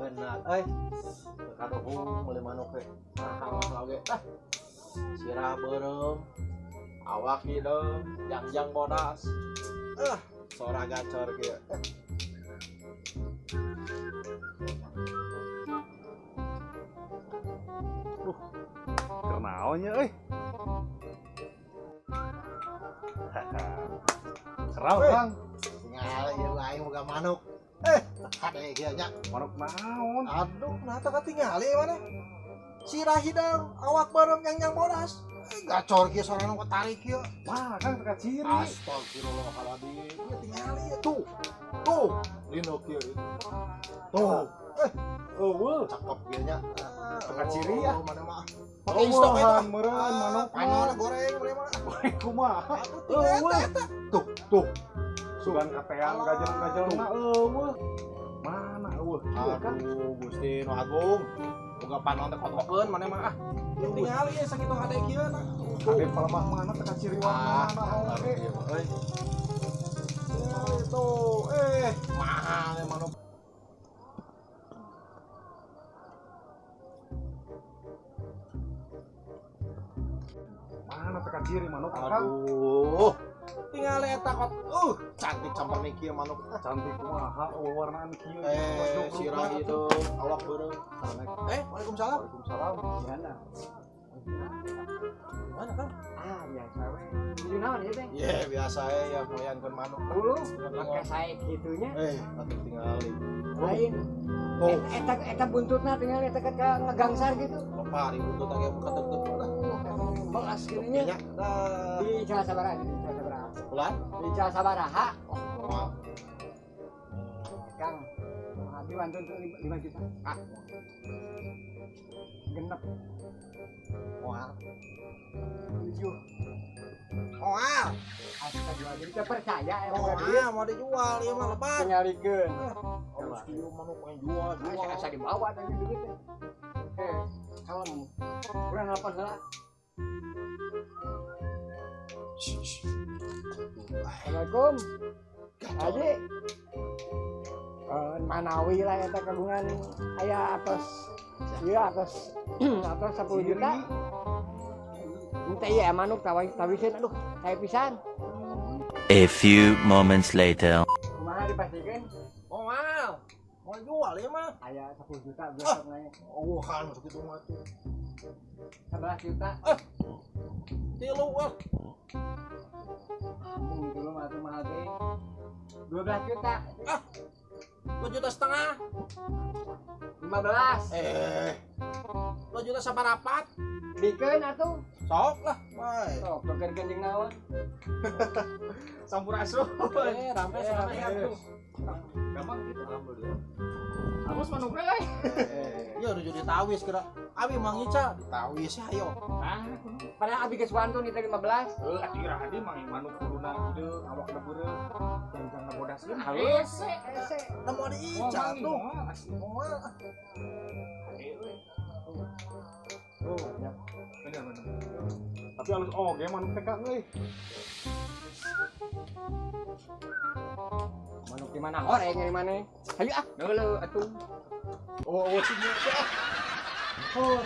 Benar, euy. Kaduhung meuli manuk teh. Mahal oge. Ah. Sirah beureum. Awak hideung, jangjang bodas. Ah, sora gacor kieu. Keur naon nya euy? Kerau, Kang. Tinggal ieu aing boga manuk. Kade kieu nya. Manuk naon? Aduh, nah teh katingali mana? Sirah hideung, awak beureum, jangjang bodas. Gacor kieu sorana ketarik kieu. Wah, Kang teu ciri. Astagfirullahaladzim. Ieu tingali ieu tuh. Tuh, lino kieu. Tuh. Eueuh. Cakep kieu nya. Teu ciri ya. Mana mah. Pake stok eta. Meureun manuk. Panona goreng meureun mah. Kumaha? Aduh, tinggal eta. Tuh, tuh. Sugan kateang gajel-gajelna eueuh. Mana eueuh kieu, Kang? Aduh, Gusti Nu Agung. Boga panon teh kotokeun maneh mah ah. Ieu tingali ieu sakitu hade kieu na. Ade palemah mana teu ciri warna naon ge. Euy. Tingali tuh, mahal ya manuk. Mana teu ciri manuk, Kang? Aduh. Tingali eta kot. Cantik camper kieu manuk. Cantik kumaha warnaan kieu. Sirah itu awak beureum. Assalamualaikum. Waalaikumsalam. Waalaikumsalam. Gimana? Mana, Kang? Ah, biasa we. Jadi naon ieu teh? Ye, biasa ya moyankeun manuk. Dulu pakai sae kitunya. Atuh tingali. Lain. Tuh, Eta eta buntutna tinggal eta ke ngegangsar gitu. lepari buntut ge muka tetep lah. Belas kitu nya. Nya, dah. Di Jawa Sabaraha, di Jawa Sabaraha. Bulan? Di Jawa Sabaraha, Oh, moal. Kang. Abi wantun tuh 5 juta. Ah, Genep moal. 7. Moal. Astagfirullahaladzim, teu percaya emang boga duit. Moal mau dijual ieu mah lebat. Tingalikeun. Harus kieu manuk yang jual, jual. Asa dibawa tadi duit teh. Kalem. Kurang nelpon heula. Assalamualaikum. Haji. Manawi lah eta kagungan aya atas ieu atas atas 10 juta. Ente ieu manuk tawiseun aduh saya pisan. A few moments later. Kumaha dipastikeun? Moal. Mau jual ieu mah. Aya 10 juta besok nanya. Oh, kan masuk itu mah tuh. 11 juta. Tilu ah. Mung dulu mah tuh mahal teh. 12 juta. Ah. 2 juta setengah. 15. 2 juta saparapat. Bikeun atuh. Sok lah, bae. Sok tukerkeun jeung naon? Sampurasun. Rampe rampe atuh. Gampang gitu. Alhamdulillah. Halus manukna euy. Iya udah jadi tawis kira. Abi mang Ica ditawis ya ayo. Ah, Padahal abi geus wantun itu 15. heuh atuh ira hadi mah manuk kuduna hideung awakna beureum. Jangan ngabodaskeun. Halus. Hese. Hese. Nah mau diica tuh. Asli. Moal. Hade euy. Oh, ya. Bener bener. Tapi halus oge manuk teh Kang euy. Manuk di mana horeng di mana? Hayu ah, dulu atuh. Oh, oh sini. Oh,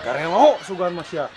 Karelo sugan mas ya.